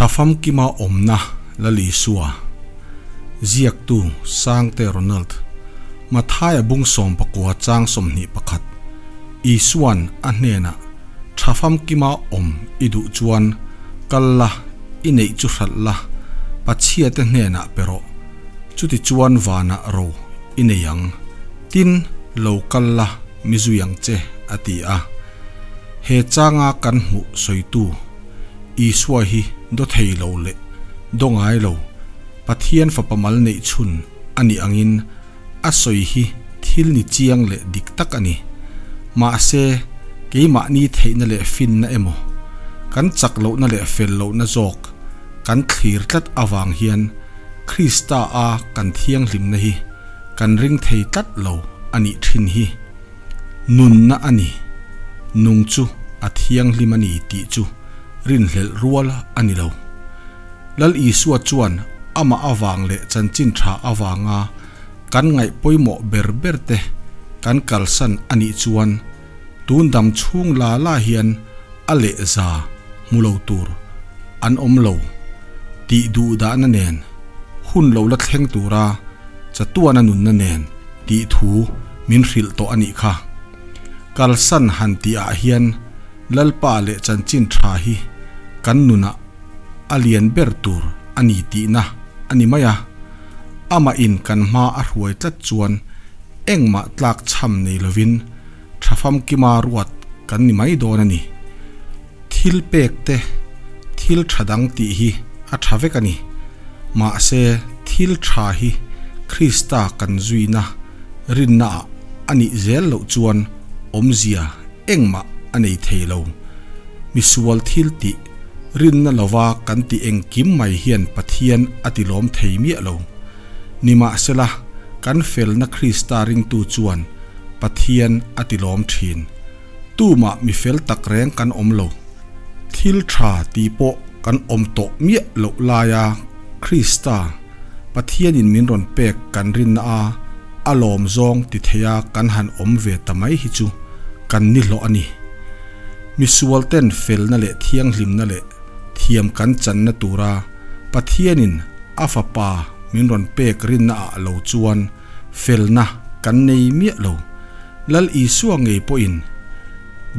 Tha famkima awmna Lal Isua, Ziaktu Sangte Ronald, Mathaia bung 19 chang 21, Isua'n a hnenah, Tha famkima awm i duh chuan kal la, i neih chu hralh la, Pathiate hnenah pe rawh, chutichuan vanah ro i nei ang. Tin, lo kal la, mi zui ang che, a ti a. He changa kan hmuh sawitu Isua hi do thei lo leh do ngai lo Pathian Fapa mal neih chhun a nih angin a sawi hi thil ni chiang leh dik tak a ni. Mahse, keimahni theihna leh finna emaw, kan chak lohna leh fel lohna zawk kan thlir tlat avang hian Krista a kan thianghlimna hi kan ring thei tlat lo a nih thin hi. Nunna a ni, nung chu a thianghlim a ni tih chu rinhlelh rual a ni lo. Lal Isua chuan amah avang leh chanchin tha avanga kan ngaih pawimawh ber ber te kan kalsan a nih chuan tun dam chhung la la hian a lehza hmu lo tur an awm lo tih duhdahna nen hun lo la thleng tura chatuana nunna nen tih thu min hrilh tawh a nih kha. Kalsan han tih ah hian Lalpa leh chanchin tha hi kan nunah a lian ber tur a ni tihna a ni mai a. Amah in kan hma a hruai tlat chuan engmah tlak chham nei lovin tha famkima ruat kan ni mai dawn a ni. Thil pek te, thil tha dang tih hi a tha vek a ni. Mahse, thil tha hi Krista kan zuina rinnaah a nih zel loh chuan awmzia engmah a nei thei lo. Misual thil tih, rinna lova kan tih engkim mai hian Pathian a tilawm thei miah lo. Nimahsela, kan felna Krista ringtu chuan Pathian a tilawm thin. Tumah mi fel tak reng kan awm lo. Thil tha tih pawh kan awm tawh miah loh laia Krista, Pathianin min rawn pek kan rinna a, a lawm zawng ti theia kan han awm ve ta mai hi chu kan ni hlawh a ni. Misual ten felna leh thianghlimna leh thiam kan channa tura Pathianin a Fapa min rawn pek rinna ah lo chuan felna kan nei miah lo. Lal Isua ngei pawhin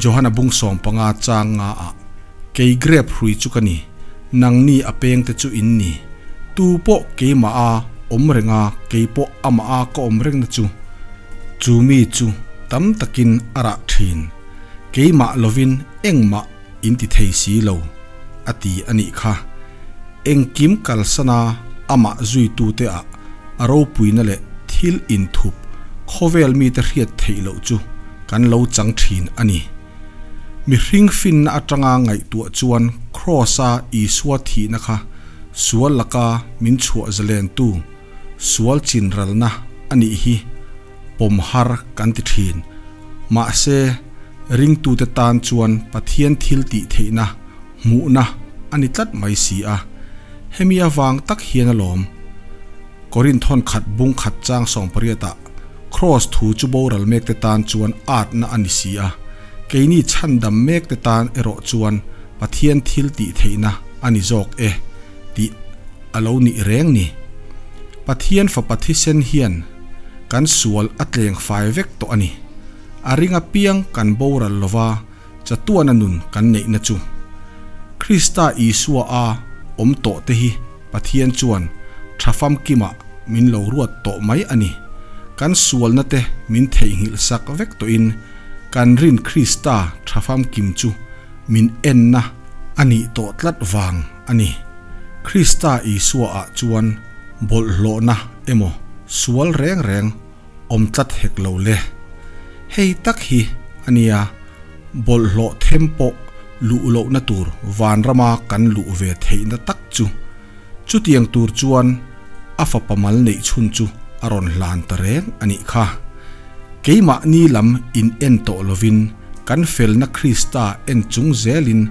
Johana bung 15 chang nga ah, Kei grep hrui chu ka ni, nangni a pengte chu in ni. Tu pawh keimah a awm reng a, kei pawh amah a ka awm rengna chu, chu mi chu tam takin a rah thin. Keimah lovin engmah in ti thei si lo, a ti a nih kha. Engkim kalsana amah zuitute ah a ropuina leh thil inthup khawvel mite hriat theih loh chu kan lo chang thin a ni. Mihring finna atanga ngaihtuah chuan Kraws-a Isua thihna kha sual laka min chhuah zalentu sual chinralna a nih hi pawm har kan ti thin. Mahse, ringtute tan chuan Pathian thil tih theihna hmuhna a ni tlat mai si a. Hemi avang tak hian alawm Korinthon khat bung khat chang 18 ah Kraws thu chu boral mekte tan chuan atna a ni si a, keini chhandam mekte tan erawh chuan Pathian thil tih theihna a ni zawk e tih a lo nih reng ni. Pathian Fapa thisen hian kan sual a tleng fai vek tawh a ni. A ring apiang kan boral lova chatuana nun kan neihna chu Krista Isua a awm tawh te hi Pathian chuan tha famkimah min lo ruat tawh mai a ni. Kan sualna te min theihnghilh sak vek tawhin kan rin Krista tha famkim chu min enna a nih tawh tlat vang a ni. Krista Isua ah chuan bawlhhlawhna emaw sual reng reng awm tlat hek lo le. Hei tak hi a nia, bawlhhlawh them pawh luh lohna tur vanrama kan luh ve theihna tak chu. Chutiang tur chuan a fapa mal neih chhun chu a rawn hlan ta reng a nih kha. Keimahni lam in en tawh lovin kan felna Krista en chung zelin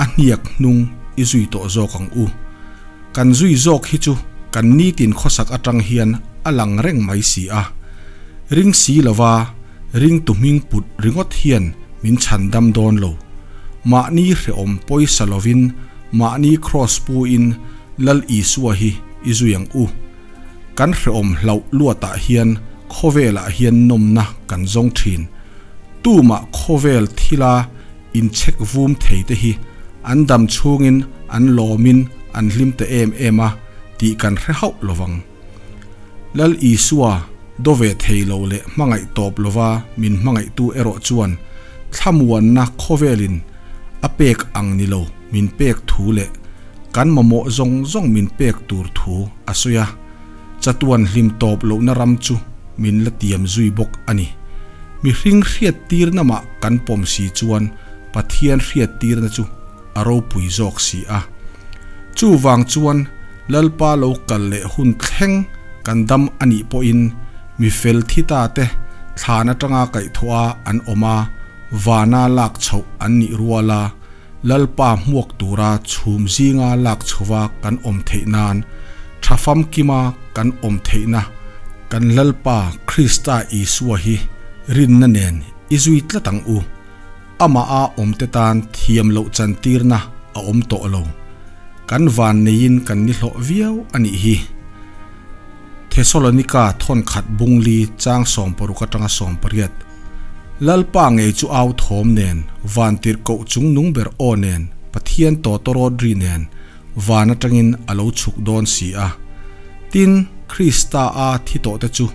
a hniak hnung i zui tawh zawk ang u. Kan zui zawk hi chu kan nitin khawsak atang hian a lang reng mai si a. Ring si lova ringtu hming put ringawt hian min chhan dam dawn lo. Mahni hrehawm pawisa lovin Mahni kraws pu in Lal Isua hi i zui ang u. Kan hreawm hlauh luatah hian khawvelah hian nawmna kan zawng thin. Tumah khawvel thila inchhek vum thei te hi an dam chhungin an lawmin an hlim ta em em a tih kan hre hauh lovang. Lal Isua do ve thei lo leh hmangaih tawp lova min hmangaihtu erawh chuan thlamuanna khawvelin a pek ang ni lo min pek thu leh kan mamawh zawng zawng min pek tur thu a sawi a, chatuan hlim tawp lohna ram chu min la tiam zui bawk a ni. Mihring hriattirna mah kan pawm si chuan Pathian hriattirna chu a ropui zawk si a. Chuvang chuan Lalpa lo kal leh hun thleng kan dam a nih pawhin mi fel thi ta te thlan atanga kaihthawh a an awm a, vana lak chhoh an nih rual a, Lalpa hmuak tura chhum zinga lak chhova kan awm theih nan, tha famkima kan awm theihna kan Lalpa Krista Isua hi rinna nen i zui tlat ang u. Amah a awmte tan thiam loh chantirna a awm tawh lo. Kan vanneiin kan ni hlawh viau a nih hi. Thesalonika thawnkhat bungli chang 60 atanga 80. Lalpa ngei chu au thawm nen, van tirhkoh chung nung ber aw nen, Pathian tawtawrawt ri nen, van atangin a lo chhuk dawn si a. Tin, Krista a thi tawhte chu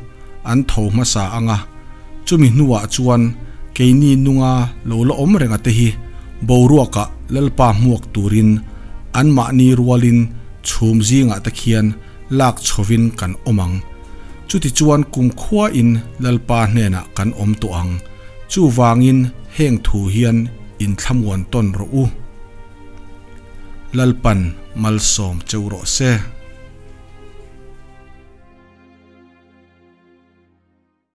an tho hmasa anga. Chumi hnuah chuan keini nunga lo la awm renga te hi boruakah Lalpa hmuak turin anmahni rualin chhum zingah te khian lak chhovin kan awm ang. Chutichuan kumkhuain Lalpa hnenah kan awm tawh ang. Chuvangin heng thu hian inthlamuan tawn rawh u. Lalpan malsawm cheu rawh se.